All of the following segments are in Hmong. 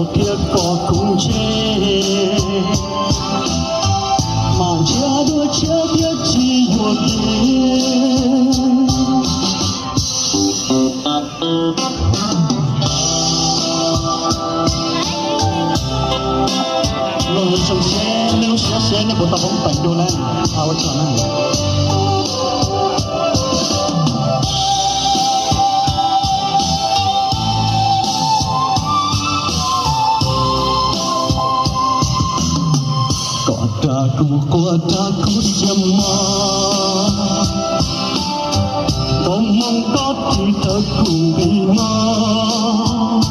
Thiab koj kuv ntshe mam ntshiab dua tshiab thiab tsis yuam kev. Los zoo seb nej lub siab seb nej puas tau poob peev dua na. Ua tsaug na. Koj dag kuv quaj dag kuv siab mog, tau hmoo koj ris tawv kuv nqi mog.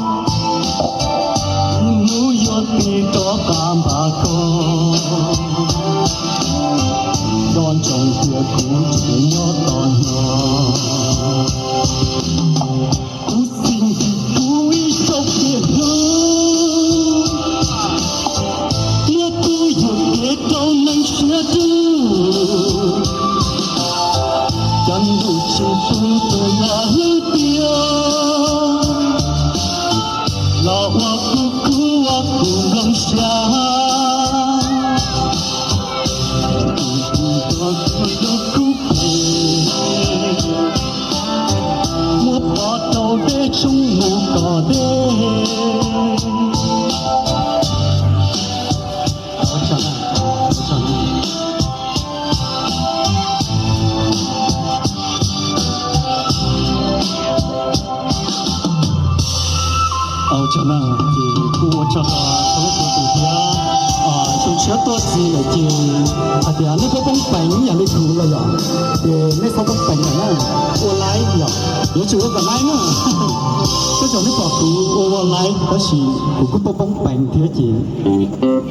Ib hnub yuav tig rov qab npaj koj, nco ntsoov tias kuv tseem nyob tos hnov. Kuv txim ntxim kuv ib zaug tiag hlub, thiab kuv yuam kev rau neeg siab dub. Cov ntuj tsis pub tus uas hlub tiag los ua kuv kub ua kuv nplooj siab. Tus uas hlub kuv phem, muab pov rau deb tshoob mus kom deb. Ua tsaug na, ces kuj ua tsaug rau txhua leej txhua tus thiab. Xyoo tshiab tuaj txog lawm ces hais tias nej poob poob peev ib yam li kuv los yom, ces nej txhob poob peev lawm na. Ua laib yom, yuav tsum ua kom laib na. Tej zaum nej pom kuv ua ua laib tab sis kuv kuj poob poob peev thiab ces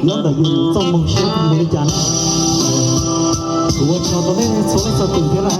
nyob ntawm yus txoj moo siab mus li cas na. Kuv ua tsaug rau nej txhua leej txhua tus thiab na.